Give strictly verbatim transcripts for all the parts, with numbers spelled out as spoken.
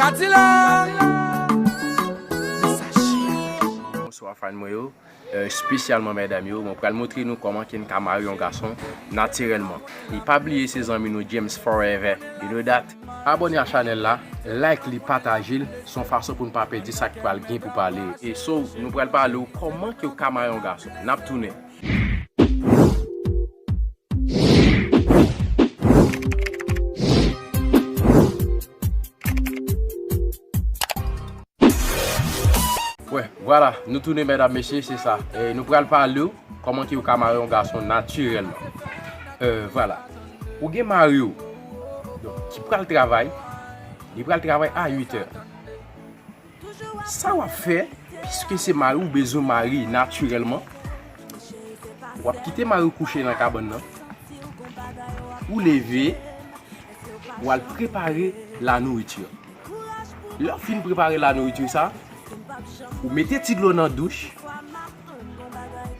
Kadilak. Mesaj. Bonswa fan mwen yo. Espesyalman medam yo, mwen pral montre nou kòman ke n ka mare yon gason natirèlman. E pa bliye se zanmi nou James Forever, you know that. Abòne a chanèl la, like li, pataje l, se yon fason pou n pa pèdi sa k pral gen pou pale. E so, nou pral pale w kòman ke w ka mare yon gason. N ap tounen. Wè, vwala, nou tounen medam mesye, se sa. E nou pral pale w kòman ke w ka mare yon gason natirèlman. E vwala. Ou gen mari w. Donk, ki pral travay, li pral travay a uit è. Sa w ap fè, piske se mari w bezwen mare natirèlman, w ap kite mari w kouche nan kabann nan, ou leve, w al prepare lanouriti. Lè w fin prepare lanouriti sa, ou mete ti dlo nan douch.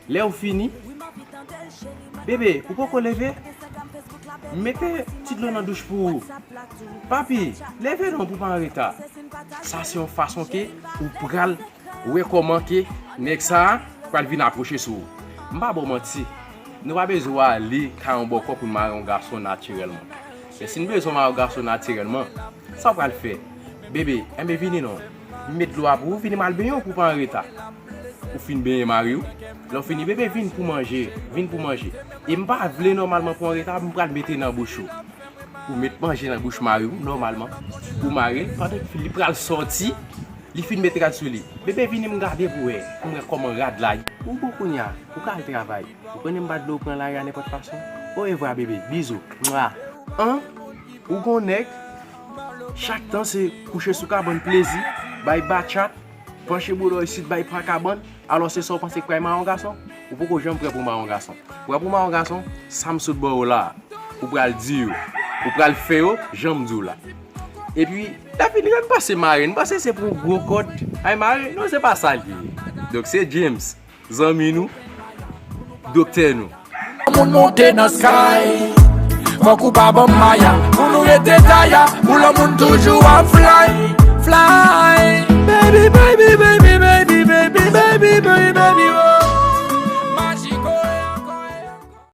Lè w fini, bebe, ou poko leve? Mete ti dlo nan douch pou ou. Papi, leve non pou pa an reta. Sa se yon fason ke ou pral wè kòman ke nèg sa a pral vin apwoche sou ou. M pa ba w manti, nou pa bezwen ale kay yon bòkò pou n mare yon gason natirèlman. Men si n bezwen mare yon gason natirèlman, sa w pral fè? Bebe, enben vini non. M met dlo a pou ou, vini m al benyen w pou pa an reta. Ou fin benyen mari w. Lè w fini, bebe, vin pou manje, vin pou manje. E m pa vle nòmalman pou an reta, m pral mete nan bouch ou. Ou met manje nan bouch mari w, nòmalman. Ou mare l, pandan li pral sòti, li fin met rad sou li. Bebe, vini m gade pou wè, pou m wè kòman rad la ye. Ou bon kounye a, ou ka al travay. Ou konnen m pa t vle w pran lari a nenpòt fason. Orevwa, bebe, bizou. Mwa. An, ou gon nèg, chak tan se kouche sou kabann plezi, bay batchat, panche bouda w isit, bay pa kabann. Alò se sa w panse k pral mare yon gason? Ou poko janm prè pou mare yon gason. Prè pou mare yon gason, sa m sot ba w la a, ou pral di yo, ou pral fè yo, jan m di w la. Epi, David, li rann panse mare, n panse se pou gwo kòd ay mare, non, se pa sa l ye. Donk, se James, zanmi nou, doktè nou. Moun monte nan sky. Fòk ou pa ban m maya. Pou nou rete taya. Pou lanmou n toujou ap fly. Fly. Baby, baby, baby, baby, baby, baby, baby.